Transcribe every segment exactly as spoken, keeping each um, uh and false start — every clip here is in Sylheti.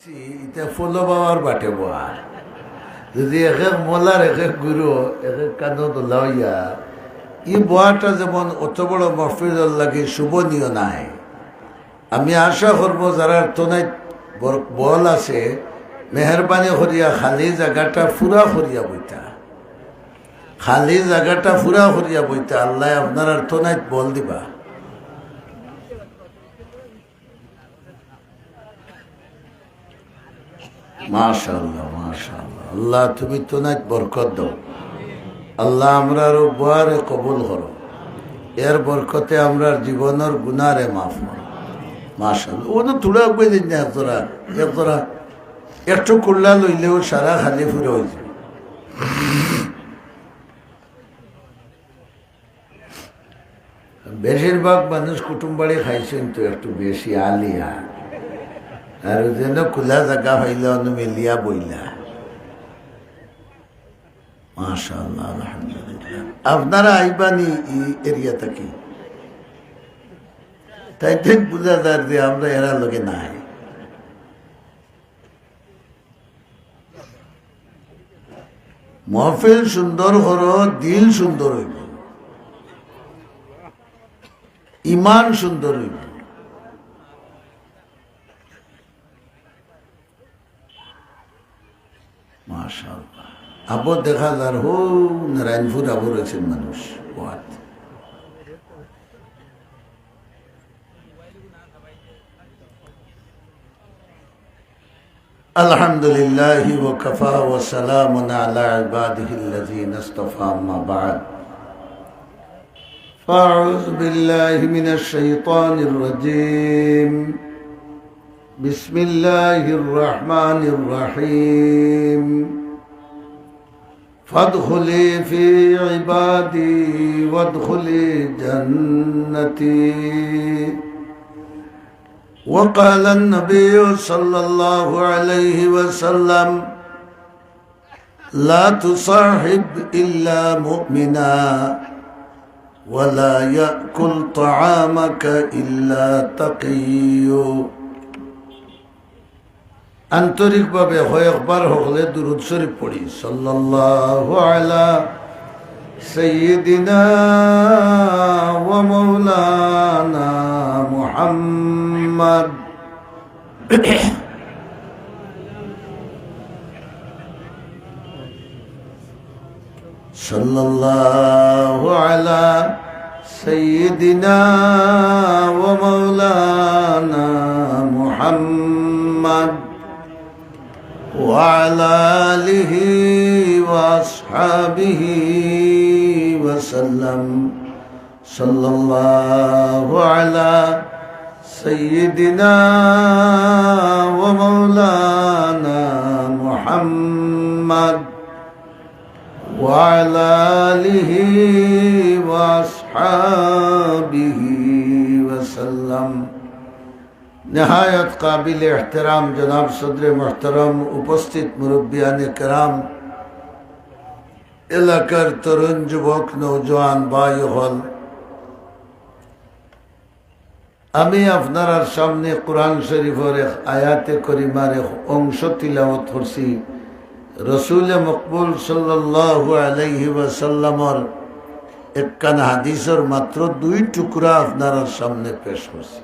ইতা ফুলো বাবার বাটে বওয়া। যদি এক এক মলার এক এক গুরু, এক এক কানো দোলা অইয়া, ই বওয়াটা যেমন অত বড় মাহফিলর লাগি শোভনীয় নায়। আমি আশা করমু যারার তনাইত বর-, বল আছে, মেহেরবানি করিয়া খালি জাগাটা পুরা করিয়া বইতা। খালি জাগাটা পুরা করিয়া বইতা, আল্লায় আপনারার তনাইত বল দিবা। মাশাআল্লাহ, মাশাআল্লাহ। আল্লাহ, তুমি তনাইত বরকত দেও। আল্লাহ, আমরার অউ বওয়ারে কবুল করো। এর বরকতে আমরার জীবনর গুনারে মাফ করো। মাশাআল্লাহ। অউ তো থুড়া উগই দিন না, এক জোড়া, এক জোড়া। একটু কুল্লা লইলেও সারা খালি পুরা অইযায়। বেশিরভাগ মানুষ কুটুম বাড়ি খাইছইন তো একটু বেশি আলিয়া। আর যেন খোলা জাগা পাইলা, অনো মিলিয়া বইলা। মাশাআল্লাহ, আলহামদুলিল্লাহ। আপনারা আইবানি ই এরিয়া থাকি? তাইন তাইন বুঝা যার যে আমরা এরার লগে নাই। মহফিল সুন্দর করো, দিল সুন্দর অইবো, ইমান সুন্দর অইবো। মাশাআল্লাহ। আবো দেখা যার হউ নারায়ণপুর আবো রইছইন মানুষ। ওয়াত। الحمد لله وكفى وسلام على عباده الذين اصطفى، أما بعد. فأعوذ بالله من الشيطان الرجيم. بسم الله الرحمن الرحيم. فادخلي في عبادي وادخلي جنتي. وقال النبي صلى الله عليه وسلم: لا تصاحب إلا مؤمنا، ولا يأكل طعامك إلا تقي. আন্তরিকভাবে কয়েকবার হকলে দুরুদ শরীফ পড়ি, সাল্লাল্লাহু আলা সাইয়্যিদিনা ওয়া মাওলানা মুহাম্মদ। صلى الله على سيدنا ومولانا محمد وعلى آله وأصحابه وسلم. صلى الله على سيدنا ومولانا محمد وعلى آله وأصحابه وسلم. নেহায়েত কাবিল এহতেরাম জনাব সদরে মুহতারাম, উপস্থিত মুরব্বিয়ানে কেরাম, এলাকার তরুণ যুবক নওজোয়ান ভাই অকল, আমি আপনারার সামনে কোরআন শরীফর এক আয়াতে করিমার এক অংশ তিলাওয়াত করছি। রসুলে মকবুল সাল্লাল্লাহু আলাইহি ওয়াসাল্লামর একখান হাদিসর মাত্র দুই টুকরা আপনারার সামনে পেশ করছি।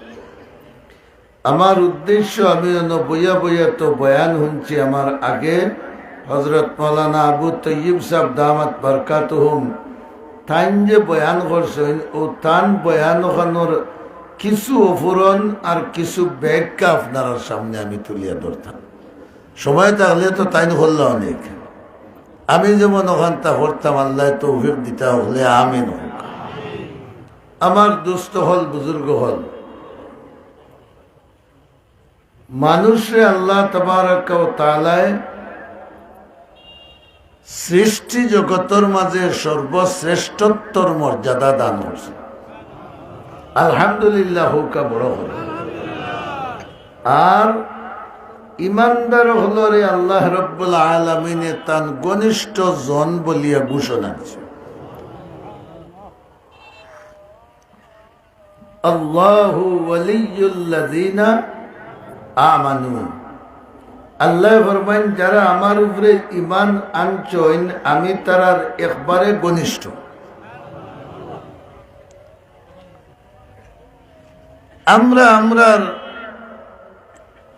আমার উদ্দেশ্য, আমি অনো বইয়া বইয়া তো বয়ান হুনছি, আমার আগে হযরত মাওলানা আবু তৈয়ব সাহেব দামাত বারকাতুহুম তাইন যে বয়ান করছইন, অউ তান বয়ান অখানর কিছু অপূরণ আর কিছু ব্যাখ্যা আপনারার সামনে আমি তুলিয়া ধরতাম। সময় থাকলে তো তাইন করলা অনেক, আমি যেমন অখানতা করতাম, আল্লায় তৌফিক দিতা অকলে আমিন অউক। আমার দোস্ত অকল, বুজুর্গ অকল, মানুষরে আল্লাহ তাবারাকা ওয়া তাআলায় সৃষ্টি জগতর মাঝে সর্বশ্রেষ্ঠত্বর মর্যাদা দান করছে। আলহামদুলিল্লাহ, হউক্কা বড় কথা। আর ইমানদার অকলরে আল্লাহ রাব্বুল আলামিনে তান ঘনিষ্ঠ জন বলিয়া ঘোষণা দিছে। আল্লাহু ওয়ালিয়্যুল্লাযীনা আমানু। আল্লায় ফরমাইন, যারা আমার উপরে ঈমান আনছইন, আমি তারার একবারে ঘনিষ্ঠ। আমরা, আমরার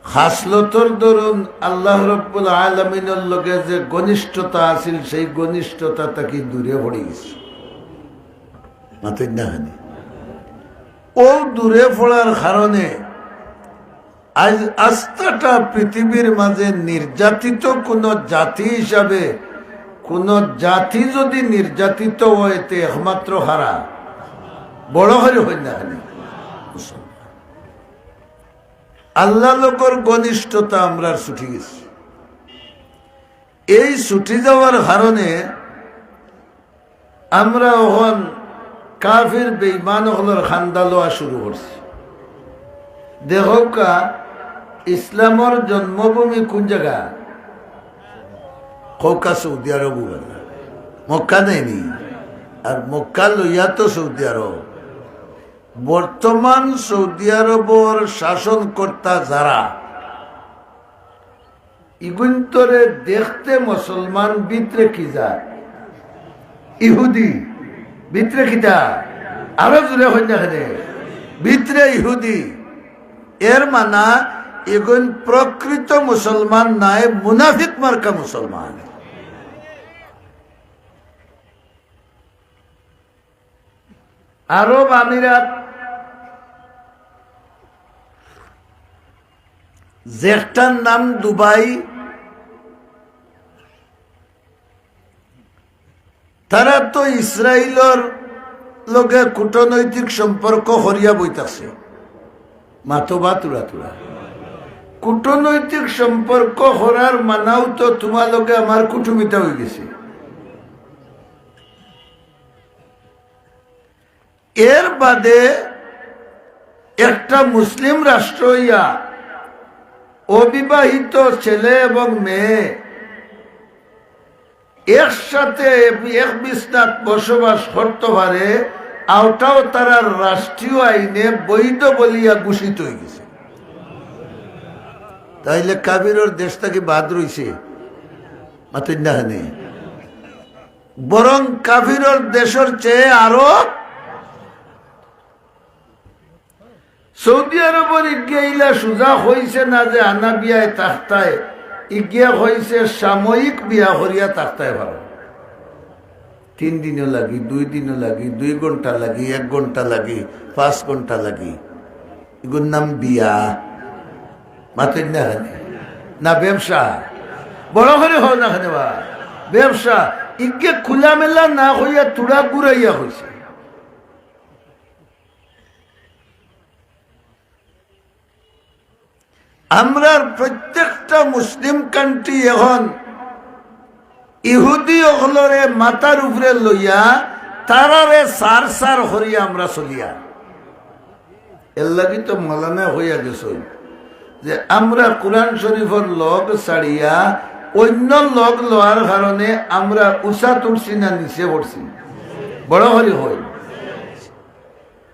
খাসলতর দরুন আল্লাহ রব্বুল আলামিনর লগে যে ঘনিষ্ঠতা আছিল, সেই ঘনিষ্ঠতা থাকি দূরে পড়ি গেছি। মাতইন না কেনে? অউ দূরে পড়ার কারণে আইজ আস্তাটা পৃথিবীর মাঝে নির্যাতিত কুনু জাতি হিসাবে, কুনু জাতি যুদি নির্যাতিত অয়, তে একমাত্র কারা? বড় করি কইন না কেনে? মুসলমান। আল্লাহ লগর ঘনিষ্ঠতা আমরার ছুটি গেছে। এই ছুটি যাওয়ার কারণে আমরা অখন কাফির বেঈমান অকলর কান্দা লওয়া শুরু করছি। দেখউক্কা, ইসলামর জন্মভূমি কুন জাগা? কউক্কা সৌদি আরব। মক্কা নায়নি? আর মক্কা লইয়া তো সৌদি আরব। বর্তমান সৌদি আরবর শাসনকর্তা যারা, ইগুইন্তরে দেখতে মুসলমান, ভিতরে কি জাত? ইহুদি। ভিতরে কিতা? আরো জোরে কইন না কেনে? ভিতরে ইহুদি। এর মানা, ইগুইন প্রকৃত মুসলমান নায়, মুনাফিক মার্কা মুসলমান। আরব আমিরাত, যেটার নাম দুবাই, তারা তো ইসরাইলর লগে কূটনৈতিক সম্পর্ক করিয়া বই থাকছে। মাতো বা তুরা তুরা। কূটনৈতিক সম্পর্ক করার মানাও তো তুমার লগে আমার কুটুমিতা অই গেছে। এর বাদে একটা মুসলিম রাষ্ট্র অইয়া অবিবাহিত ছেলে এবং মেয়ে একসাথে এক বিছনাত বসবাস করতো পারে, অউটাও তারার রাষ্ট্রীয় আইনে বৈধ বলিয়া ঘোষিত অই গেছে। তাইলে কাফিরর দেশ থাকি বাদ রইছে? মাতইন না কেনে? বরং কাফিরর দেশর চেয়ে আরো সৌদি আরবর ইগিয়া ইলা সুজা কইছে না যে আনা বিয়ায় থাকতায়, ইগিয়া কইছে সাময়িক বিয়া করিয়া থাকতায় পারো। তিন দিনও লাগি, দুই দিনও লাগি, দুই ঘন্টা লাগি, এক ঘন্টা লাগি, পাঁচ ঘন্টা লাগি। ইগুর নাম বিয়া। মাতইন না কেনে? না ব্যবসা? বড় করি কও না কেনে বা? ব্যবসা। ইগে খোলামেলা না কইয়া থুড়া ঘুরাইয়া কইছে। আমরার প্রত্যেকটা মুসলিম কান্ট্রি এখন ইহুদি অকলরে মাথার উপরে লইয়া তারারে সার সার করিয়া আমরা চলিয়ার। এর লাগি তো মৌলানা কইয়া গেছইন যে আমরা কোরআন শরীফর লগ ছাড়িয়া অইন্য লগ লওয়ার কারণে আমরা উচাত উঠছি না নিচে পড়ছি? বড় করি কইন।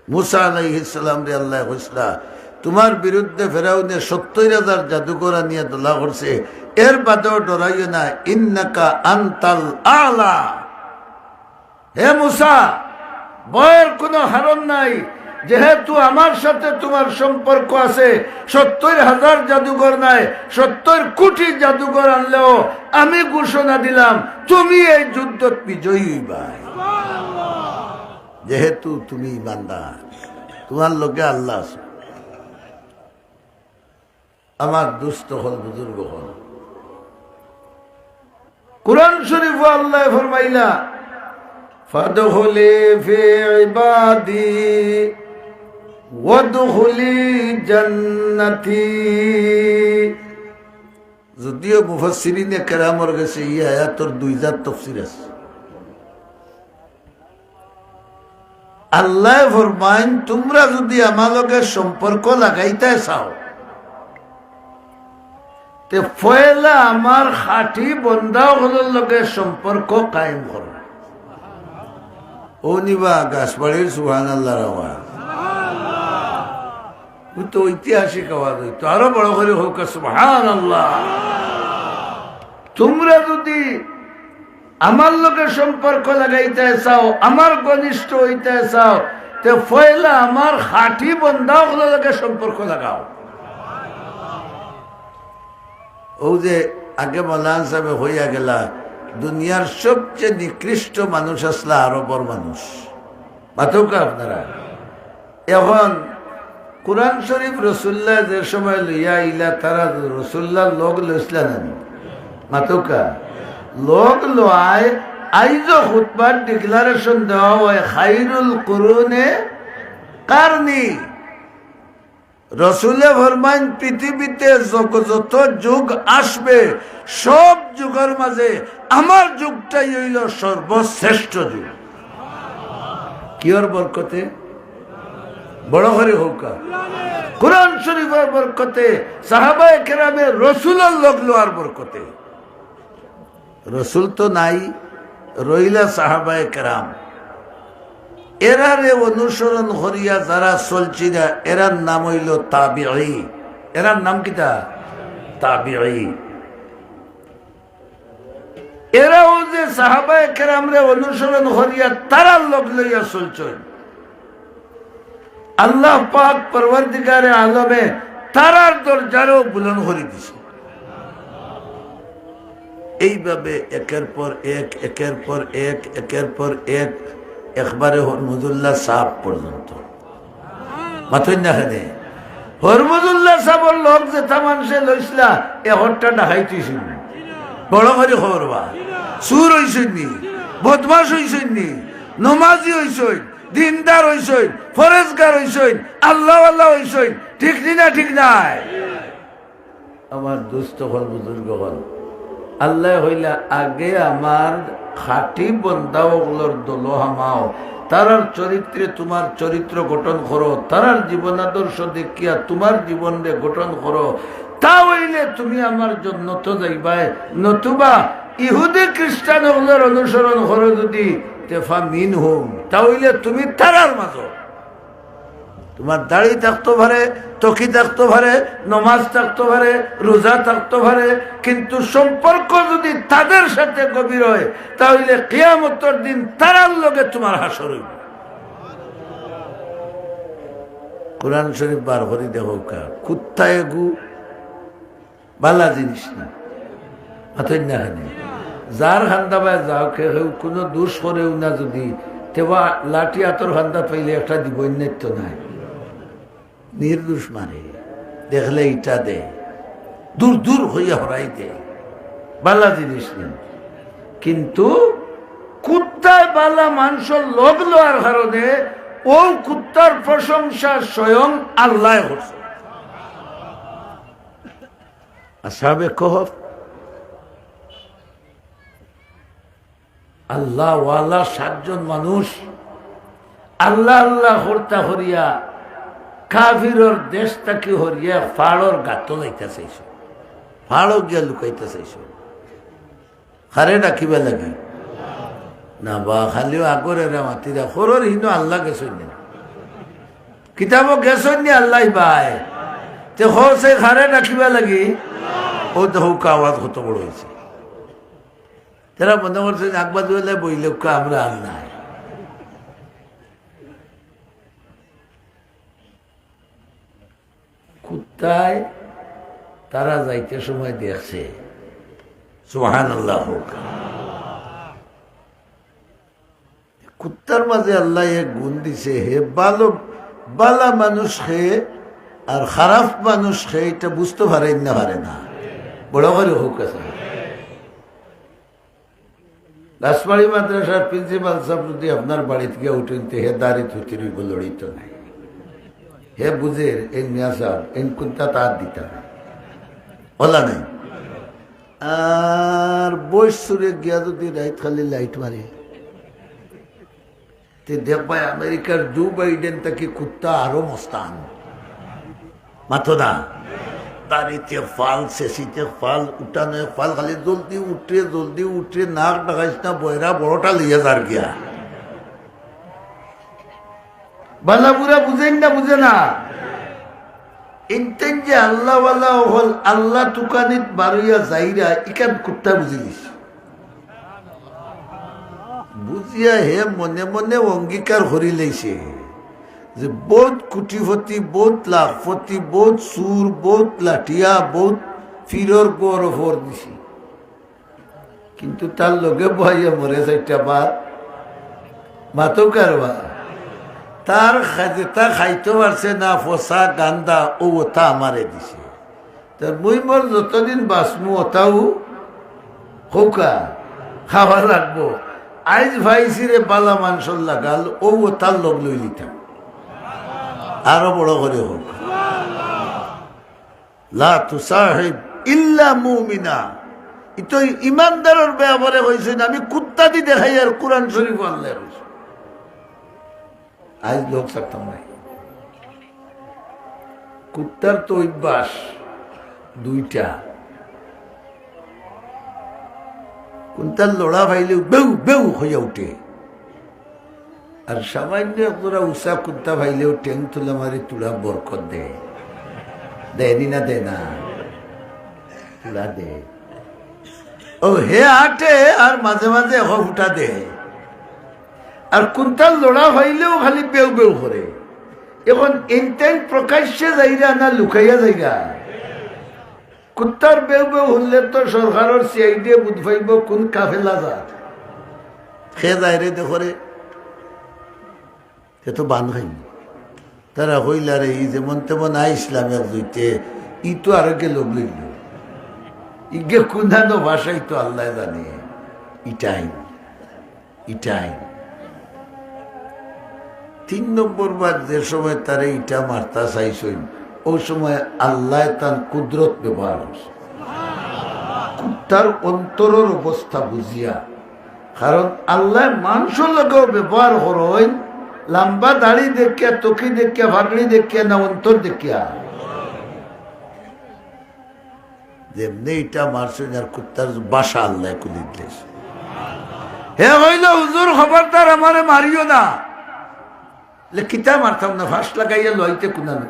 মুসা আলাইহিস সালামরে আল্লায় কইছলা, "তুমার বিরুদ্ধে ফেরাউনে সত্তইর হাজার জাদুকর আনিয়া দলা করছে, এর বাদেও ডরাইও না, ইন্নাকা আনতাল আলা।" হে মুসা, ভয়ের কোনো কারণ নাই, যেহেতু আমার সাথে তুমার সম্পর্ক আছে, সত্তইর হাজার জাদুকর নায়, সত্তইর কোটি জাদুকর আনলেও আমি ঘোষণা দিলাম, তুমি এই যুদ্ধত বিজয়ী অইবায়। যেহেতু তুমি ইমানদার, তুমার লগে আল্লাহ আছে। আমার দোস্ত অকল, বুজুর্গ অকল, কোরআন শরীফো আল্লায় ফরমাইলা, "ফাদখুলি ফি ইবাদি ওয়াদখুলি জান্নাতি।" যদিও মুফাসসিরিনে কেরামর গেছে ই আয়াতর দুই জাত তফসির আছে। আল্লায় ফরমাইন, তুমরা যুদি আমার লগে সম্পর্ক লাগাইতায় চাও, তে পয়লা আমার খাঁটি বন্দা অকলর লগে সম্পর্ক কায়েম করো। অউ নিবা গাছবাড়ির সুবহানাল্লাহর আওয়াজ। অউ তো ঐতিহাসিক আওয়াজ অইতো। আরো বড় করি কউক্কা সুবহানাল্লাহ। তুমরা যুদি আমার লগে সম্পর্ক লাগাইতায় চাও, আমার ঘনিষ্ঠ অইতায় চাও, তে পয়লা আমার খাঁটি বন্দা অকলর লগে সম্পর্ক লাগাও। অউ যে আগে মৌলানা সাবে কইয়া গেলা, দুনিয়ার সবচে নিকৃষ্ট মানুষ আছলা আরবর মানুষ। মাতউক্কা আপনারা। এখন কুরআন শরীফ রসুলুল্লায় যে সময় লইয়া আইলা, তারা রসুলুল্লার লগ লইছলা না নি? মাতউক্কা। লগ লওয়ায় আইজও খুতবার declaration দেওয়া অয়, "খাইরুল কুরুনে কারনি।" রসুলে ফরমাইন, পৃথিবীতে যগ-, যত যুগ আসবে, সব যুগর মাঝে আমার যুগটাই অইলো সর্বশ্রেষ্ঠ যুগ। কিওর বরকতে? বড় করি কউক্কা। কুরআন শরীফর বরকতে, সাহাবায়ে কেরামে রসুলর লগ লওয়ার বরকতে। রসুল তো নাই, রইলা সাহাবায়ে কেরাম। এরারে অনুসরণ করিয়া যারা চলছিলা, এরার নাম অইলো তাবিঈ। এরার নাম কিতা? তাবিঈ। এরাও যে সাহাবায়ে কেরামরে অনুসরণ করিয়া তারার লগ লইয়া চলছইন, আল্লাহ পাক পরওয়ারদিগারে আলমে তারার দরজারেও বুলন্দ করি দিছে। এইভাবে একের পর এক, একের পর এক, একের পর এক, একবারে হরমুজুল্লাহ সাব পর্যন্ত। মাতইন না কেনে? হরমুজুল্লাহ সাবর লগ যেতা মানষে লইছলা, একরটা ডাকাইত অইছইন নি? বড় করি কও বা। চুর অইছইন নি? বদমাশ অইছইন নি? নমাজি অইছইন? দিনদার অইছইন? ফরেজগার অইছইন? আল্লাহওয়ালা অইছইন? ঠিক নি না ঠিক নায়? আমার দোস্ত অকল, বুজুর্গ অকল, আল্লায় কইলা, "আগে আমার খাঁটি বন্দা অকলর দলো হামাও, তারার চরিত্রে তুমার চরিত্র গঠন করো, তারার জীবনাদর্শ দেখিয়া তুমার জীবনরে গঠন করো, তা অইলে তুমি আমার জন্নতো যাইবায়, নতুবা ইহুদি খ্রিস্টান অকলর অনুসরণ করো যুদি, তে ফামিনহুম, তা অইলে তুমি তারার মাঝো।" তুমার দাড়ি থাকতো পারে, তকি থাকতো পারে, নমাজ থাকতো পারে, রোজা থাকতো পারে, কিন্তু সম্পর্ক যুদি তাদের সাথে গভীর অয়, তা অইলে কিয়ামতর দিন তারার লগে তুমার হাশর অইবো। কুরআন শরীফ বার করি দেখউক্কা, কুত্তা এগু বালা জিনিস না। মাতইন না কেনে? যার কান্দা বায় যাউক, কেউ কুনু দোষ করেও না যুদি, তেবা লাঠি আতর কান্দাত পাইলে একটা দিবইন নাইতো নায়। নির্দোষ মারে, দেখলে ইটা দে, দূর দূর অইয়া হরাই দে, বালা জিনিস না। কিন্তু কুত্তায় বালা মানষর লগ লওয়ার কারণে অউ কুত্তার প্রশংসা স্বয়ং আল্লায় করছে। আসহাবে কহফ, আল্লাহওয়ালা সাতজন মানুষ আল্লাহ আল্লাহ করতা করিয়া কাফিরর দেশ থাকি হরিয়া ফাড়র গাতো যাইতা চাইছে, ফাড়ো গিয়া লুকাইতা চাইছে। কারে ডাকিবা লাগি? না বা, খালিও আগর এরা মাতিরা, খরর হিনো আল্লাহ গেছইন নি। কিতাবো গেছইন নি আল্লাহ বায়। তে খরসে কারে ডাকিবা লাগি? অউ দেখউক্কা আওয়াজ কত বড় অইছে। তারা মনে করছে যে আকবার দুয়ালে বইলে উক্কা আমরা আর নাই। কুত্তায় তারা যাইতে সময় দেখছে। সুবহানাল্লাহ কউক্কা। কুত্তার মাঝে আল্লায় এক গুণ দিছে, হে ভালো, বালা মানুষ হে আর খারাপ মানুষ হে, ইটা বুঝতো পারে না, পারে না। বড় করি কউক্কা। রাজবাড়ি মাদ্রাসার প্রিন্সিপাল সাব যুদি আপনার বাড়িত গিয়া উঠইন, তে হে দাড়ি থুতির অইবো, লড়িতো নায়। হে বুঝের, এইন মিয়া সাব, এইন কুন্তা তার দিতা নায়। অলা নাই। আর বয়স সুরে গিয়া যুদি রাইত খালি লাইট মারে, তে দেখবায় আমেরিকার জো বাইডেন থাকি কুত্তা আরো মস্তান। মাতো না। দাড়িতে ফাল, শেষিতে ফাল, উঠানে ফাল, খালি জলদি উঠরে, জলদি উঠরে, নাক ডাকাইস না, বয়রা বড়টা লইয়া যার গিয়া। বালা বুরা বুঝইন না, বুঝে না? ইনতেন যে আল্লাহওয়ালা অকল আল্লাহ তুকানিত বারইয়া যাইরা, ইখান কুত্তা বুঝিলিছে। বুঝিয়া হে মনে মনে অঙ্গীকার করিলাইছে যে বউত কুটিপতি, বউত লাখপতি, বউত চুর, বউত লাঠিয়া, বউত ফিরর গরফর দিছি। কিন্তু তার লগে বইয়া মরে চাইরটা ভাত, মাতউক্কা রেবা। তার খা-, যেটা খাইতো পারছে না, ফসা গান্দা, অউ অতা আমারে দিছে। তার মুই মোর যতদিন বাঁচমু, অতাউ কউক্কা, খাওয়া লাগবো। আইজ পাইছি রে বালা মানষর লাগাল, অউ অতার লগ লইলিতাম। আরো বড় করি কউক্কা। লা তুসাহিব ইল্লা মুমিনা। ইতো ইমানদারর বেয়াপারে কইছইন, আমি কুত্তাদি দেখাইয়ার, কুরআন শরিফো আল্লায় কইছইন। আইজ লগ ছাড়তাম নায়। কুত্তার তো অভ্যাস দুইটা, কুন্তার লড়া পাইলেউ বেউ বেউ কইয়া উঠে। আর সামাইন্য একজোড়া উষা কুন্তা পাইলেউ ঠেং তুলা মারি তুড়া বরকত দে। দেয়নি না, দে না? তুড়া দে। অউ হে আটে আর মাঝে মাঝে এখ ফুটা দে। আর কুন্তার লড়া পাইলেউ খালি বেউ বেউ করে। অখন ইনতেন প্রকাশ্যে যাইরা না লুকাইয়া যাইরা? কুত্তার বেউ বেউ হুনলে তো সরকারর সিআইডিয়ে বুঝ পাইবো কুন কাফেলা যার। কে যায় রে দেখো রে, হে তো বান খাইনি। তারা কইলা রে, ই যেমন তেমন আইছলাম এক জুইতে, ই তো আরোগে লগ লইল। ইগে কুনানো ভাষাই তো আল্লায় জানে। ইটাই। ইটাই। তিন নম্বর বার যে সময় তারে ইটা মারতা চাইছইন, অউ সময় আল্লায় তান কুদরত ব্যবহার করছে। কুত্তার অন্তরর অবস্থা বুঝিয়া। কারণ আল্লায় মানষর লগেও ব্যবহার করইন, লাম্বা দাড়ি দেখিয়া, তকি দেখিয়া, ফাগড়ি দেখিয়া না অন্তর দেখিয়া। যেমনে ইটা মারছইন আর কুত্তার বাসা আল্লায় খুলি দিলাইছে। হে কইল, "হুজুর, খবরদার আমারে মারিও না।" লে, "কিতা মারতাম না, ফাঁস লাগাইয়া লইতে কুনানো।"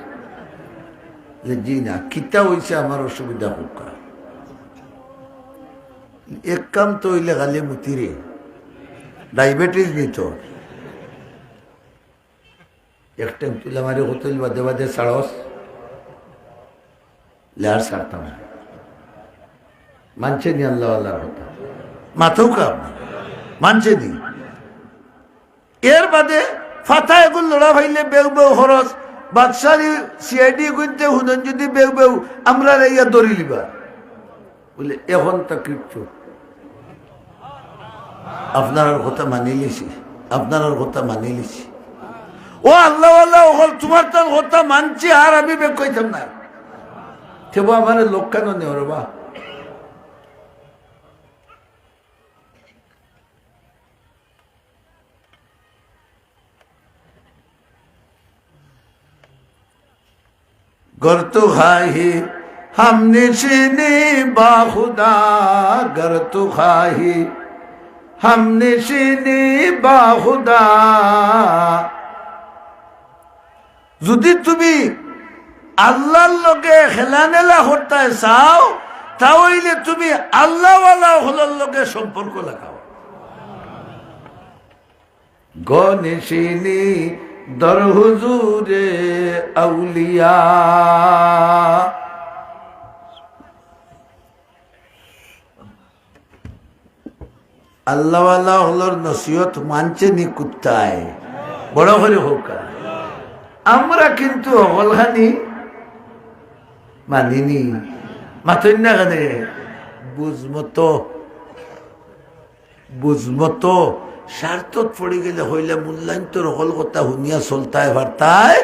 লে, "জি না, কিতা অইছে আমার অসুবিধা কউক্কা।" এক কাম তো অইলে গালে মুতিরে, ডায়াবেটিস নি তোর। এক ঠেং তুলা মারি কতল বাদে বাদে ছাড়স, লে আর ছাড়তাম না। মানছে নি আল্লাহওয়ালার কথা? মাতউক্কা, মানছে নি? এর বাদে ফাতা এগুন লড়া পাইলে বেউ বেউ খরচ, বাদশারি সিআইডি গুনতে হুনন যদি বেউ বেউ, আমরারে ইয়া ধরি লিবা। বুলে, "এখন তো কিচ্ছু, আপনারার কথা মানিলিছি, আপনারার কথা মানিলিছি।" ও আল্লাহওয়ালা অকল, তুমার তান কথা মানছি, আর আমি বেগ কইতাম না। তেবো আমারে লগ কেনে নেও রেবা? گر تو خواهی همنشینی با خدا، گر تو خواهی همنشینی با خدا। যদি তুমি আল্লাহর লগে খেলানেলা করতায় চাও, তা অইলে তুমি আল্লাহওয়ালা অকলর লগে সম্পর্ক লাগাও। گو نشینی در حضور اولیا۔ আল্লাহওয়ালা অকলর নসিহত মানছে নি কুত্তায়? বড় করি কউক্কা। আমরা কিন্তু হকলখানি মানিনি। মাতইন না কেনে? বুঝমতো। বুঝমতো স্বার্থত পড়ি গেলে কইলে মূল্যায়ন তোর হকল কথা হুনিয়া চলতায় পারতায়।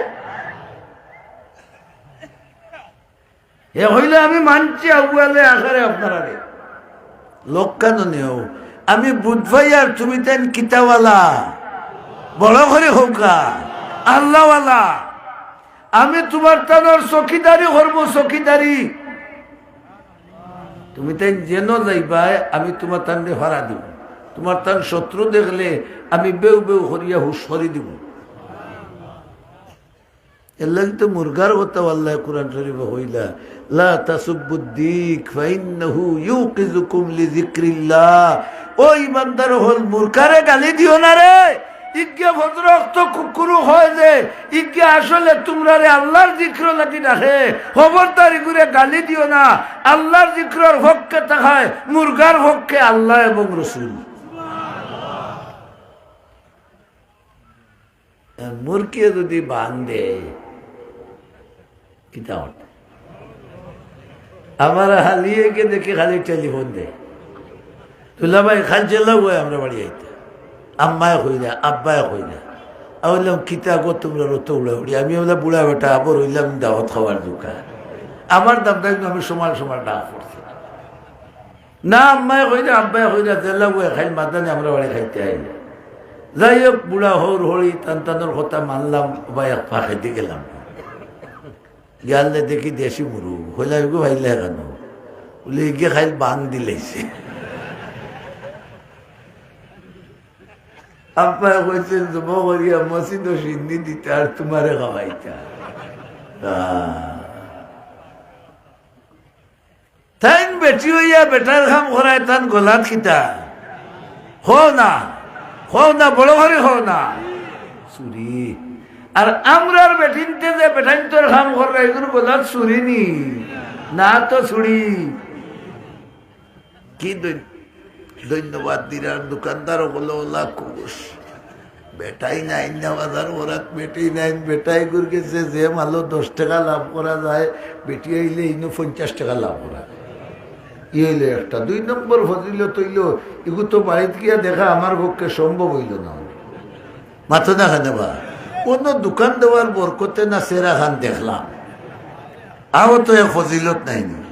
হে কইলে আমি মানছি আউয়ালে আখেরে আপনারারে। লগ কেনে নেও? আমি বুঝ পাইয়ার তুমি তাইন কিতাওয়ালা। বড় করি কউক্কা, আল্লাহওয়ালা। আমি তুমার তানর চকিদারি করমু, চকিদারি। তুমি তাইন যেনো যাইবায়, আমি তুমার তানরে ফারা দিমু। তুমার তান শত্রু দেখলে আমি বেউ বেউ করিয়া হুশ করি দিমু। এরলাগি তো মুরগার কথা আল্লায় কুরআন শরিফো কইলা, "লা তাসুব্বুদ দীক ফাইন্নাহু ইউকিযুকুম লিযিকরিল্লাহ।" ও ইমানদার অকল, মুরগারে গালি দিও না রে। ইগিয়ে ফজর অক্ত কুকুরু কয় যে, ইগিয়ে আসলে তুমরারে আল্লার জিক্রর লাগি ডাকে। খবরদার ইগুরে গালি দিও না। আল্লার জিক্রর পক্ষে থাকায় মুরগার পক্ষে আল্লাহ এবং রসুল। মুরগিয়ে যদি বাং দেয়, কিতা অয়? আমার হালিয়ে গিয়া দেখি খালি টেলিফোন দেয়, "দুলাভাই, খাইল যেলা অয় আমরার বাড়ি আইতা।" আম্মায় কইরা, আব্বায় কইরা। আমি কইলাম, "কিতা গো তুমরার অত উড়াউড়ি?" আমি অইলাম বুড়া বেটা, আবার অইলাম দাওয়াত খাওয়ার দোকান। আমার দাম দাম আমি সমান সমান ডাক পড়ছে। না, আম্মায় কইরা, আব্বায় কইরা, "যেলা অয় খাইল মাদানি আমরার বাড়ি খাইতে আইলা।" যাই হোক, বুড়া হউর হড়ি, তান তানর কথা মানলাম, বা এক ফাঁকেদি গেলাম। গিয়ালে দেখি দেশি মুরগ, কইলাম, "ইগু পাইলায় কেনে?" বুলে, "ইগিয়ে খাইল বাং দিলাইছে।" আব্বায় কইছইন, "জবো করিয়া মসজিদো সিন্নি দিতা আর তুমারে খাওয়াইতা।" আহ। তাইন বেটি অইয়া বেটার কাম করায়, তান গলাত কিতা? কও না, কও না, বড় করি কও না। চুরি। আর আমরার বেটিন্তে যে বেটাইন্তর কাম কররা, ইগুর গলাত চুরি নি? না তো চুরি। কি ধন্য-, ধন্যবাদ দিরার দোকানদার অকল, অলা খুশ। বেটাইন আইন না বাজার করাত, বেটাইন আইন, বেটাইগুর গেছে যে মালো দশ টেকা লাভ করা যায়, বেটি আইলে ইনো পঞ্চাশ টেকা লাভ করা। ই অইলো একটা। দুই নম্বর ফজিলত অইলো, ইগু তো বাড়িত গিয়া দেখা আমার পক্ষে সম্ভব অইলো না। মাতো না কেনে বা? অনো দোকান দেওয়ার বরকতে না চেহারা খান দেখলাম। আও তো এক ফজিলত নাই নি?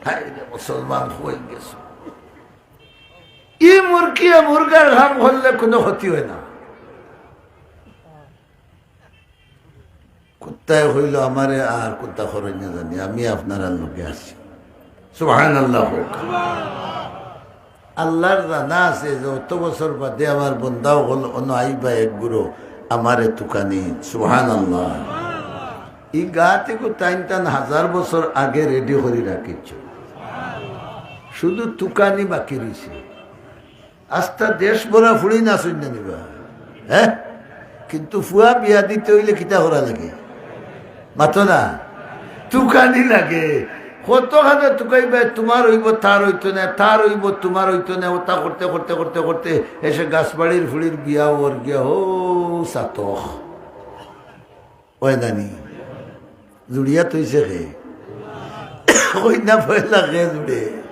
হায় রে মুসলমান, কই গেছো? ই মুরগিয়ে মুরগার কাম করলে কুনু ক্ষতি অয় না। কুত্তায় কইলো, "আমারে আর কুত্তা করইন না জানি, আমি আপনারার লগে আছি।" সুবহানাল্লাহ কউক। আল্লার জানা আছে যে অত বছর বাদে আমার বন্দা অকল অনো আইবা এক গুরু আমারে তুকানি। সুবহানাল্লাহ। ই গাত ইগু তাইন তান হাজার বছর আগে রেডি করি রাখিছো, শুধু তুকানি বাকি রইছে। আস্তা দেশ ভরা ফুড়িন আছইন না নি বা? হে? কিন্তু ফুয়া বিয়া দিতে অইলে কিতা করা লাগে? মাতো না? তুকানি লাগে। কতখানো তুকাইবায়, তুমার অইবো, তার অইতো নায়, তার অইবো, তুমার অইতো নায়, অতা করতে করতে করতে করতে শেষে গাছবাড়ির ফুড়ির বিয়া অর গিয়া অউ চাতক। অয় না নি? জুড়িয়া থইছে কে? কইনা পয়লা কে জুড়ে?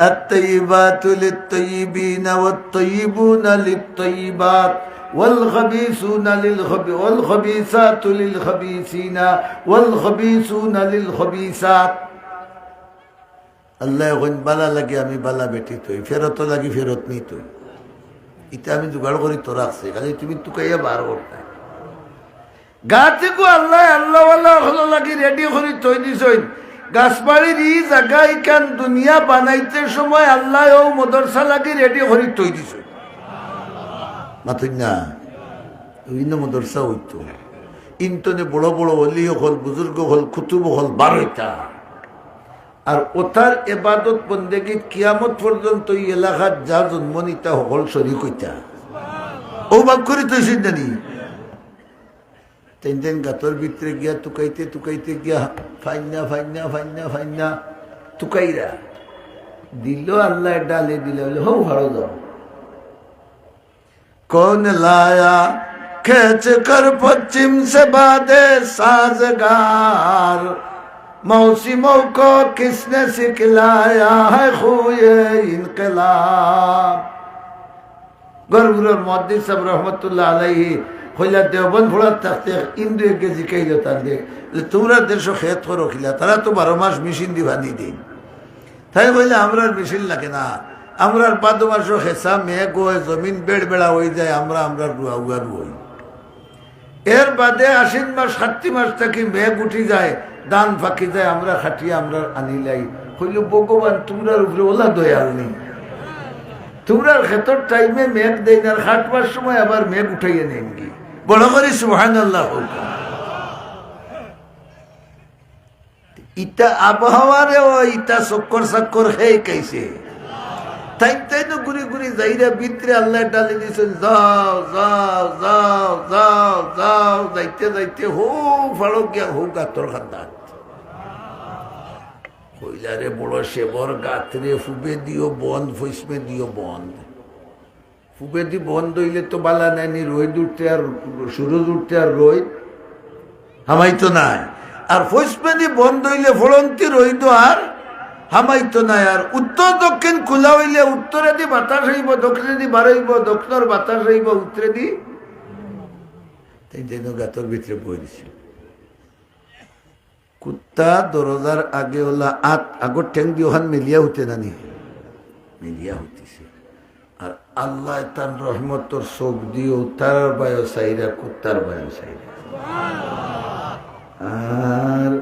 الطيبات للطيبين والطيبون للطيبات والخبيثون للخب-، والخبيثات للخبيثين والخبيثون للخبيثات। আল্লায় কইন, "বালা লাগি আমি বালা বেটি থই, ফেরত লাগি ফেরত নি থই।" ইতা আমি জোগাড় করি তো রাখছি, খালি তুমি তুকাইয়া বার করতায়। গাতিগু আল্লায় আল্লাওয়ালা অকলর লাগি রেডি করি থই দিছইন। গাছবাড়ির ই জাগা ইখান দুনিয়া বানাইতে সময় আল্লায় অউ মদরসা লাগি রেডি করি থই দিছইন। মাতইন না? অউ ইনো মদরসা অইতো। ইনতনে বড় বড় অলি অকল, বুজুর্গ অকল, কুতুব অকল বার অইতা। আর অতার এবাদত বন্দেগীত কিয়ামত পর্যন্ত ই এলাকাত যা জন্ম নিতা হকল শরিক অইতা। অউ বাপ করি থইছইন জানি। তাইন তাইন গাতর ভিতরে গিয়া তুকাইতে তুকাইতে গিয়া ফাইন্না ফাইন্না ফাইন্না ফাইন্না তুকাইরা দিল, আল্লায় ডালে দিলা, বলে, "হউ, ফাড়ো যাও।" کون لایا کھینچ کر پچھم سے باد سازگار، موسموں کو کس نے سکھلایا ہے خوئے انقلاب؟ گڑھ گڑھر محدث صاحب رحمتہ اللہ علیہ، কইলা দেওবন্দ ফুড়াত থাকতে হিন্দু এগে জিকাইল তানরে, যে, "তুমরা দেশো খেত করো কিলা?" তারা তো বারো মাস মেশিন দি পানি দেইন। তাইন কইলা, "আমরার মেশিন লাগে না, আমরার ভাদ্র মাসো খেছা মেঘ অয়, জমিন বেড়বেড়া অইযায়, আমরা আমরার রুয়া উগা রুই। এর বাদে আশ্বিন মাস, কাত্তি মাস থাকি মেঘ উঠি যায়, ধান পাকি যায়, আমরা কাটিয়া আমরার আনিলাই।" কইল, "ভগবান তুমরার উপরে অলা দয়াল নি? তুমরার খেতর টাইমে মেঘ দেইন আর কাটবার সময় আবার মেঘ উঠাইয়া নেইন গি?" বড় করি সুবহানাল্লাহ কউক্কা। ইতা আবহাওয়ারেও ইতা চক্কর চাক্কর খেয়ে খাইছে। তাইন তাইনও ঘুরি ঘুরি যাইরা ভিতরে আল্লায় ডালি দিছইন, "যাও, যাও, যাও, যাও, যাও।" যাইতে যাইতে হউ ফাড়ক গিয়া হউ গাতর কান্দাত। কইলা রে, বড় সেবর গাত রে, ফুবেদিও বন্দ, ফইসমেদিও বন্দ। ফুবেদি বন্দ অইলে তো বালা নায় নি, রইদ উঠতে আর সুরুজ উঠতে আর রইদ হামাইতো নায়। আর ফইসমেদি বন্দ অইলে ফড়ন্তি রইদও আর হামাইতো নায়। আর উত্তর দক্ষিণ খুলা অইলে উত্তরেদি বাতাস আইবো, দক্ষিণেদি বারইবো, দক্ষিণর বাতাস আইবো উত্তরেদি। তাইন তাইনও গাতর ভিতরে বই দিছে। কুত্তা দরজার আগে অলা আত আগর ঠেংদি অখান মেলিয়া হুতে না নি? মেলিয়া হুতিছে। আর আল্লায় তান রহমতর চোখদিও তারার বায়ও চাইরা, কুত্তার বায়ও চাইরা। আর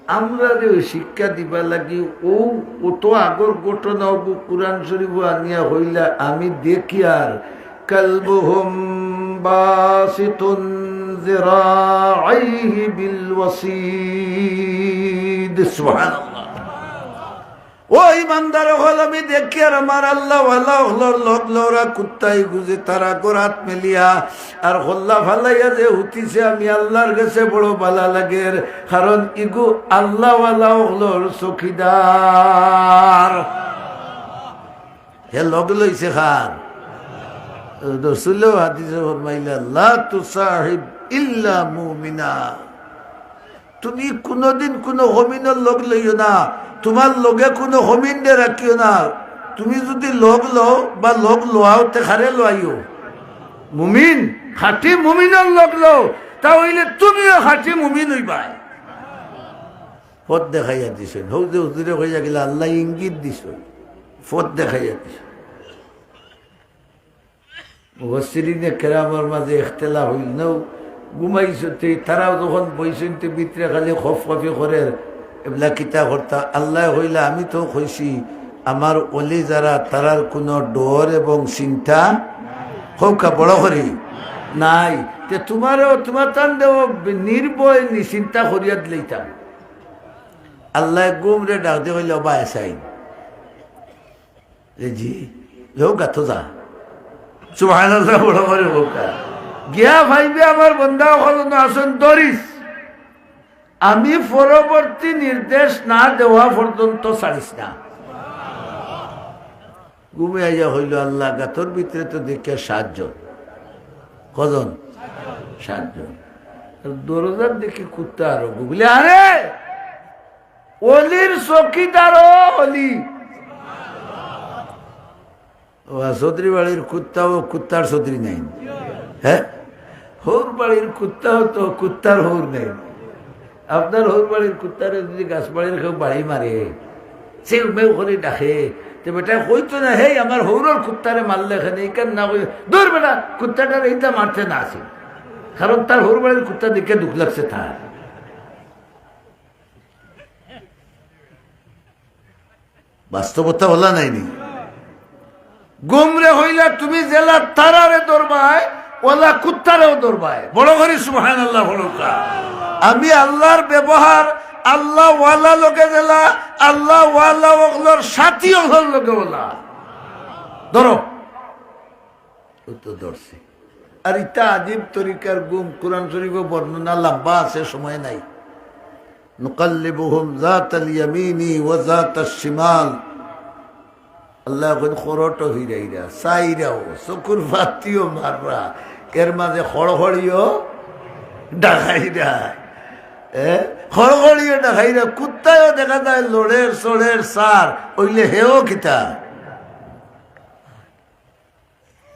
আমরারে অউ শিক্ষা দিবার লাগি অউ অত আগর ঘটনা অগু কুরআন শরিফো আনিয়া কইলা, আমি দেখিয়ার, কালবুহুম বাসিতুন যিরাআইহি বিল ওয়াসিদ। সুবহানাল্লাহ। ও ইমানদার অকল, আমি দেখিয়ার আমার আল্লাহওয়ালা অকলর লগ লওরা কুত্তাইগু যে তারা আগর আত মেলিয়া আর কল্লা ফালাইয়া যে হুতিছে, আমি আল্লার গেছে বড় বালা লাগের, কারণ ইগু আল্লাহওয়ালা অকলর চকিদার। হে লগ লইছে কার? রসুলেও হাদিসে ফরমাইলা, "লা তুসাহিব ইল্লা মুমিনা।" তুমি কুনুদিন কুনু মমিনর লগ লইও না, তুমার লগে কুনু মমিনরে রাখিও না। তুমি যুদি লগ লও বা লগ লওয়াও, তে কারে লওয়াইও? মুমিন, খাঁটি মুমিনর লগ লও, তা অইলে তুমিও খাঁটি মুমিন অইবায়। পথ দেখাইয়া দিছইন। হউ যে হুজুরে কইয়া গেলা, আল্লায় ইঙ্গিত দিছইন, পথ দেখাইয়া দিছইন। মুফাসসিরিনে কেরামর মাঝে ইখতিলাফ অইল নু, ঘুমাইছইন তে, তারাও যখন বইছইন তে ভিতরে খালি খফখফি করের, এবলা কিতা করতা? আল্লায় কইলা, আমি তো কইছি, আমার অলি যারা, তারার কুনু ডর এবং চিন্তা, কউক্কা বড় করি, নাই। তে তুমারেও, তুমার তান দেও নির্ভয় নিশ্চিন্তা করিয়া দিলাইতাম। আল্লায় ঘুমরে ডাক দিয়া কইলা, "ও বা এসাইন।" এ জি, যাও গাতো যা। সুবহানাল্লাহ, বড় করি কউক্কা। গিয়া পাইবে আমার বন্দা অকল অনো আছইন, ধরিস। আমি পরবর্তী নির্দেশ না দেওয়া পর্যন্ত ছাড়িস না। ঘুমে আইয়া কইল, আল্লাহ, গাতর ভিতরে তো দেখিয়ার সাতজন। কয়জন? সাতজন। আর দরজার দেখি কুত্তা আরো ঘুমাইল। আরে, অলির চকিদারও অলি। ও, চৌধুরী বাড়ির কুত্তাও কুত্তার চৌধুরী নাইন? হে? হউর বাড়ির কুত্তাও তো কুত্তার হউর নাইন। আপনার হউর বাড়ির কুত্তারে যুদি গাছবাড়ির কেউ বাড়ি মারে, চেউ মেউ করি ডাকে, তে বেটায় কইতো না, "হেই, আমার হউরর কুত্তারে মারলে কেনে?" ইখান না কই, "দূর বেটা, কুত্তাটারে ইতা মারতে না আছিল।" কারণ তার হউর বাড়ির কুত্তা দেখিয়া দুখ লাগছে তার। বাস্তবতা অলা নায়নি? ঘুমরে কইলা, তুমি যেলা তারারে ধরবায়, অলা কুত্তারেও ধরবায়। বড় করি সুবহানাল্লাহ পড়উক্কা। আমি আল্লাহর ব্যবহার, আল্লাহওয়ালা লগে যেলা, আল্লাহওয়ালা অকলর সাথী অকলর লগে অলা। ধরো। ও তো ধরছে। আর ইতা আজীব তরিকার ঘুম, কোরআন শরীফো বর্ণনা লম্বা আছে, সময় নাই। নুকাল্লিবুহুম যাতাল ইয়ামিনি ওয়া যাতাশ শিমাল। আল্লায় কইন, খরটও ফিরাইরা, চাইরাও, চকুর ফাতিও মাররা, এর মাঝে খড়খড়িও ডাকাইরা। এ? খড়খড়িও ডাকাইরা, কুত্তায়ও দেখা যায় লড়ের, চড়ের, সার, অইলে হেও কিতা?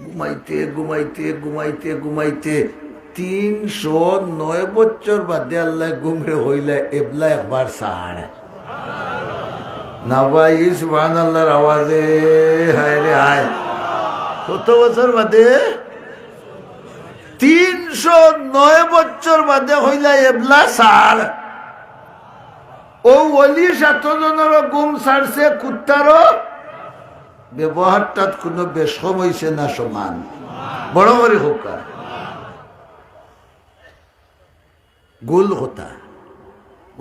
ঘুমাইতে, ঘুমাইতে, ঘুমাইতে, ঘুমাইতে তিনশো নয় বছর বাদে আল্লায় ঘুমরে কইলা, "এবলা একবার ছাড়।" না ভাই, এই সুবহানাল্লাহর আওয়াজে, হায় রে হায়। কত বছর বাদে? তিনশো নয় বছর বাদে কইলা, "এবলা ছাড়।" ও অলি সাতজনরও ঘুম ছাড়ছে, কুত্তারও ব্যবহারটাত কুনু বেশকম অইছে না সমান? বড় করি কউক্কা। গুল কথা।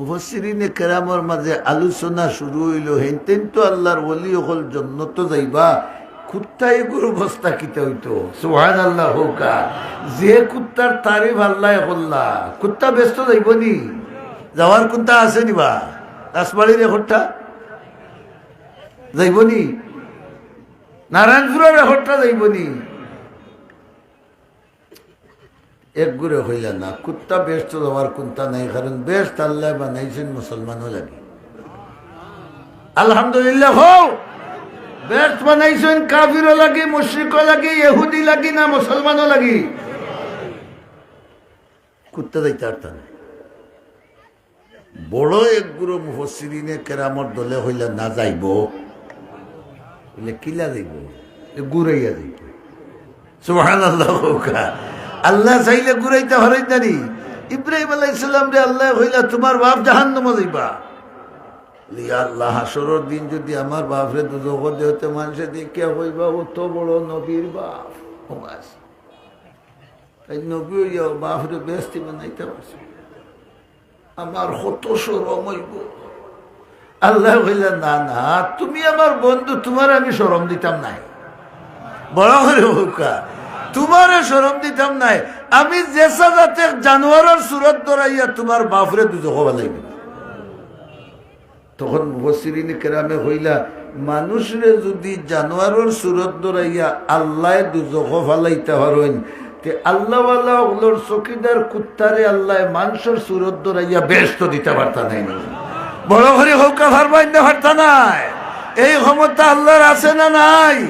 মুফাসসিরিনে কেরামর মাঝে আলোচনা শুরু অইলো, হেইনতেন তো আল্লার ওলি অকল জন্নতো যাইবা, কুত্তা এগুর অবস্থা কিতা অইতো? সুবহানাল্লাহ কউক্কা। যে কুত্তার তারিফ আল্লায় করলা, কুত্তা বেহেস্তো যাইবো নি? যাওয়ার কুন্তা আছে নি বা? রাজবাড়ির রেকর্ডটা যাইবো নি? নারায়ণপুরর রেকর্ডটা যাইবো নি? এগুরে কইলা না, কুত্তা বেহেস্তো যাওয়ার কুন্তা নাই, কারণ বেহেস্ত আল্লায় বানাইছইন মুসলমানও লাগি। আলহামদুলিল্লাহ কও। বেহেস্ত বানাইছইন কাফিরও লাগি, মুশরিকও লাগি, ইহুদি লাগি না মুসলমানও লাগি? কুত্তা যাইতা পারতা না। বড় এগুরে মুফাসসিরিনে কেরামর দলে কইলা না যাইবো। বলে, "কিলা যাইবো?" এ ঘুরাইয়া যাইবো। সুবহানাল্লাহ কউক্কা। আল্লায় চাইলে ঘুরাইতা পারইন না নি? ইব্রাহিম আলাইহিস সালামরে আল্লায় কইলা, "তুমার বাপ জাহান্নামো যাইবা।" বলে, "ইয়া আল্লাহ, হাশরর দিন যুদি আমার বাপরে দুজখো দেও, তে মানষে দেখিয়া কইবা, অত বড় নবীর বাপ।" ও বাস। তাইন নবী অইয়াও বাপরে বেহেস্তি বানাইতা পারছইন। আমার কত শরম অইবো। আল্লায় কইলা, "না, না, তুমি আমার বন্ধু, তুমারে আমি শরম দিতাম নায়।" বড় করি কউক্কা, "তুমারে শরম দিতাম নায়। আমি যেছা জাতে জানোয়ারর ছুরত ধরাইয়া তুমার বাপরে দুজখো ফালাইমু।" তখন মুফাসসিরিনে কেরামে কইলা, মানুষরে যুদি জানোয়ারর ছুরত ধরাইয়া আল্লায় দুজখো ফালাইতা পারইন, তে আল্লাওয়ালা অকলর চকিদার কুত্তারে আল্লায় মানষর ছুরত ধরাইয়া বেহেস্তো দিতা পারতা নায় নি? বড় করি কউক্কা, পারবা নি না পারতা নায়? এই ক্ষমতা আল্লার আছে না নাই?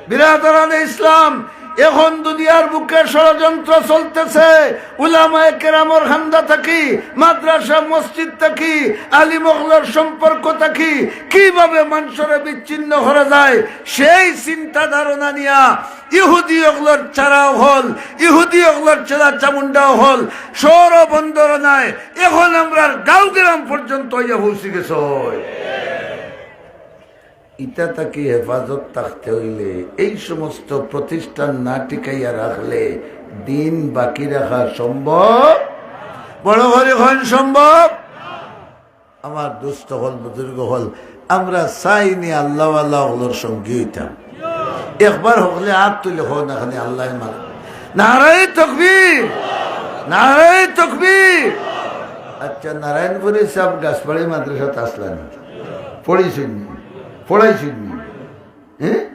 বিরাদরানে ইসলাম, এখন দুনিয়ার বুকে ষড়যন্ত্র চলতেছে। উলামায়ে কেরামর কান্দা থাকি, মাদ্রাসা মসজিদ থাকি, আলিম অকলর সম্পর্ক থাকি কিভাবে মানষরে বিচ্ছিন্ন করা যায়, সেই চিন্তা ধারণা নিয়া ইহুদি অকলর চারা অকল, ইহুদি অকলর চেলা চামুন্ডা অকল, শহর ও বন্দর নাই, এখন আমরার গাঁও গ্রাম পর্যন্ত অইয়া পৌঁছি গেছে। ইতা থাকি হেফাজত থাকতে অইলে এই সমস্ত প্রতিষ্ঠান না টিকাইয়া রাখলে দিন বাকি রাখা সম্ভব। বড় করি কইন সম্ভব। আমার দোস্ত অকল, বুজুর্গ অকল, আমরা চাই নি আল্লাওয়ালা অকলর সঙ্গী অইতাম? একবার হকলে আত তুলি কও না খালি আল্লায় মাল। নারায়ে তকবীর, নারায়ে তকবীর। আচ্ছা, নারায়ণপুরী সাব গাছবাড়ি মাদ্রাসাত আছলা নি? পড়ছইন নি? পড়াইছইন নি? হ্যাঁ?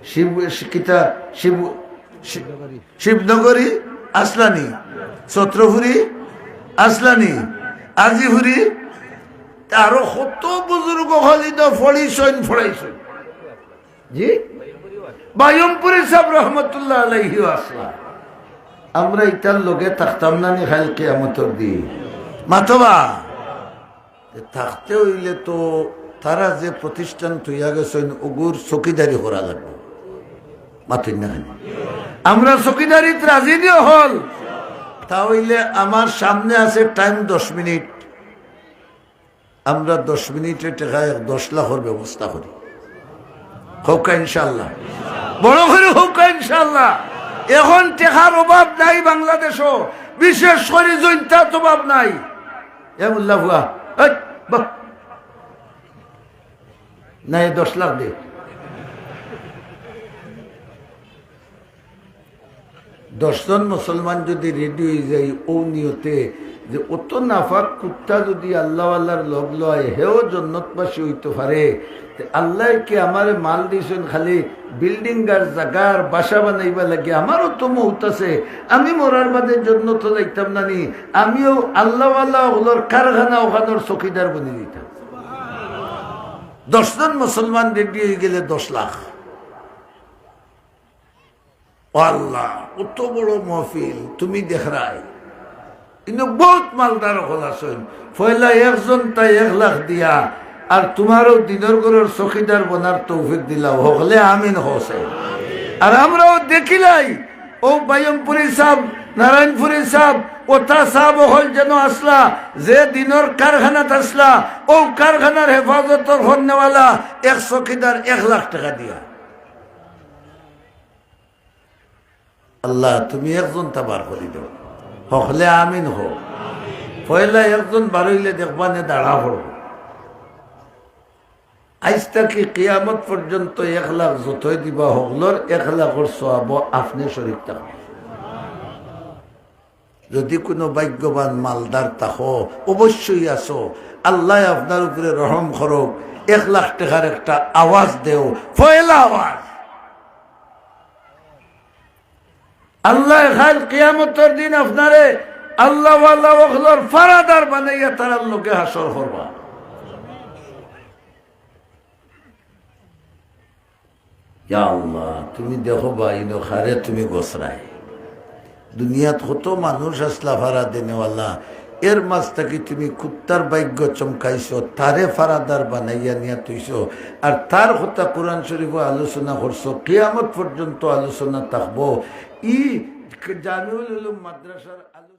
শিব, কিতা, শিব, শি-, শিবনগরী আছলা নি? ছত্রপুরী আছলা নি? আজিপুরী? আরো কত বুজুর্গ অকল ইনো পড়ছইন, পড়াইছইন। জি? বায়ুমপুরী সাব রহমতুল্লাহ আলাইহিও আছলা। আমরা ইতার লগে থাকতাম না নি কাইল কিয়ামতর দিন? মাতবা। থাকতে অইলে তো তারা যে প্রতিষ্ঠান থইয়া গেছইন, অগুর চকিদারি করা লাগবো। মাতইন না কেনে? আমরা চকিদারিত রাজি নি অকল? তা অইলে আমার সামনে আছে টাইম দশ মিনিট। আমরা দশ মিনিটে টেকা এক দশ লাখর ব্যবস্থা করি। কউক্কা ইনশাআল্লাহ। বড় করি কউক্কা ইনশাআল্লাহ। এখন টেকার অভাব নাই বাংলাদেশো, বিশেষ করি জৈন্তাত অভাব নাই। এ মোল্লা ফুয়া, এই, বাহ। না, এ দশ লাখ দে। দশজন মুসলমান যুদি রেডি অইযাই অউ নিয়তে যে অত নাপাক কুত্তা যুদি আল্লাওয়ালার লগ লয়, হেও জন্নতবাসী অইতো পারে, তে আল্লায় কি আমারে মাল দিছইন খালি বিল্ডিং আর জাগার বাসা বানাইবার লাগি? আমারও তো মউত আছে, আমি মরার বাদে জন্নতো যাইতাম না নি? আমিও আল্লাওয়ালা অকলর কারখানা অখানর চকিদার বনি দিতাম। দশজন মুসলমান রেডি অইগেলে দশ লাখ। ও আল্লাহ, অত বড় মহফিল, তুমি দেখরায়। ইনো বউত মালদার অকল আছইন। পয়লা একজন তাই এক লাখ দিয়া, আর তুমারেও দিনর ঘরর চকিদার বনার তৌফিক দিলাও, হকলে আমিন কও চাই। আর আমরাও দেখিলাই, অউ বায়ুমপুরী সাব, নারায়ণপুরী সাব, অতা সাব অকল যেন আছলা, যে দিনর কারখানাত আছলা, অউ কারখানার হেফাজতর করনেওয়ালা এক চকিদার এক লাখ টেকা দিয়া। আল্লাহ, তুমি একজন তা বার করি দেও। হকলে আমিন কও। পয়লা একজন বারইলে দেখবা নে দাঁড়া পড়ব। আইজ থাকি কিয়ামত পর্যন্ত এক লাখ যতই দিবা, হকলর এক লাখর সওয়াব আপনে শরিক থাকবা। যদি কুনু ভাগ্যবান মালদার থাকো, অবশ্যই আছো, আল্লায় আপনার উপরে রহম করউক, এক লাখ টেকার একটা আওয়াজ দেও, পয়লা আওয়াজ। আল্লায় কাইল কিয়ামতর দিন আপনারে আল্লাহওয়ালা অকলর ফারাদার বানাইয়া তারার লগে হাশর করবা। ইয়া আল্লাহ, তুমি দেখো বা ইনো কারে তুমি গছরায়। দুনিয়াত কত মানুষ আছলা ফারা দেনেওয়ালা, এর মাঝ থাকি তুমি কুত্তার ভাগ্য চমকাইছো, তারে ফারাদার বানাইয়া নিয়া থইছো, আর তার কথা কোরআন শরিফো আলোচনা করছো, কিয়ামত পর্যন্ত আলোচনা থাকবো। ই জামিউল উলুম মাদ্রাসার আলো-